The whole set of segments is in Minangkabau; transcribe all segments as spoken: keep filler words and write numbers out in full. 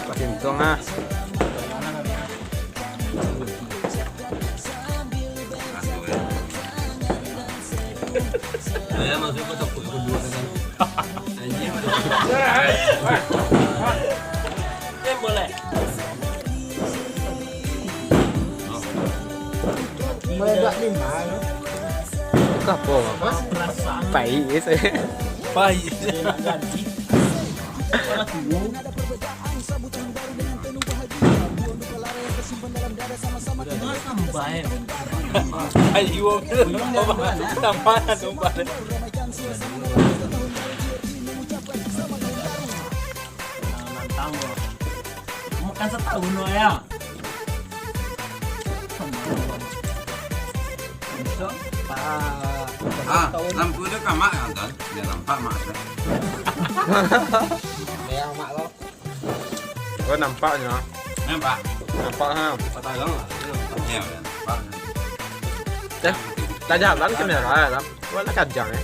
Pancing tong ah. Saya masuk ke toko kedua kan. Anjing. Boleh. Meledak di mana? Bukan apa? Pai, saya. Pai. Ayo, tambah, tambah. Makan setahun lo ya. Ah, lampu dia kamak ya, Tan? Dia nampak mak saya. Dia mak lo. Oh, nampaknya. Nampak? Nampak, ha. Patah dong. Ya, nampak. Eh, tak jalan kamera ya, Lam. Wala kajang ya.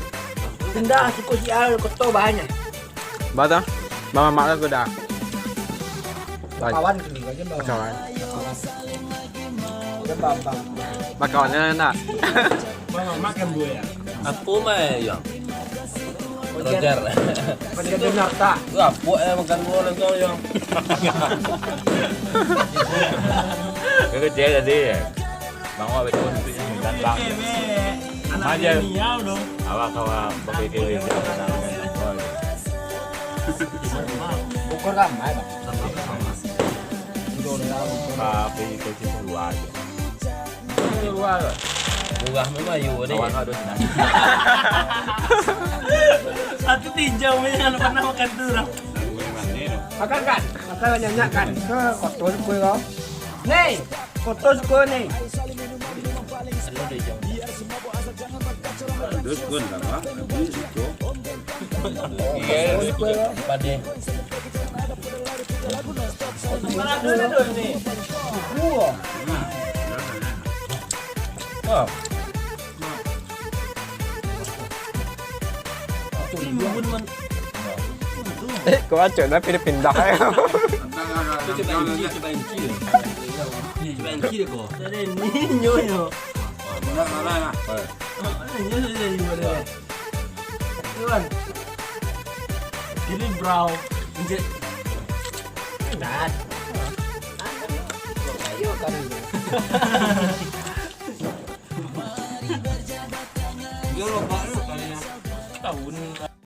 Pindah suku sial, koto banyak. Bata, mama mak aku dah. Kawan kini aja bang. Kawan. Dia bambang. Makawannya enak. Bang, makan buah ya? Aku mah, Yong. Roger. Roger Dinarta. Lu apa ya makan buah langsung, Yong? Kau kecil tadi ya? Bang, awak betul tu, dan bang. Anak Aja. Milenial dong. Awak kawa pakai kiri. Ukur ramai, Bang. Tapi itu sih dua aja. Dua. Murah memang, yo, deh. Kawan ada senang. Satu tinjau punya, anak pernah makan tu, orang. Makan kan? Makan banyak kan? Ke kotor kue kau. Nih, kotor kue nih. Terus pun sama, habis itu. Oke, pade. Mana ada dah ni? Wah. Ah. Timbun man. Eh, kau acok dah pindah-pindah, eh. Coba N C, coba N C. Coba N C deh kau. Tadi ni nyo nyo. Mana, mana, mana? Mana nyo nyo nyo nyo. Iwan. Ini bro. Encik. Nah. Ayo kan. Yo lo baru kali ya. Tahun.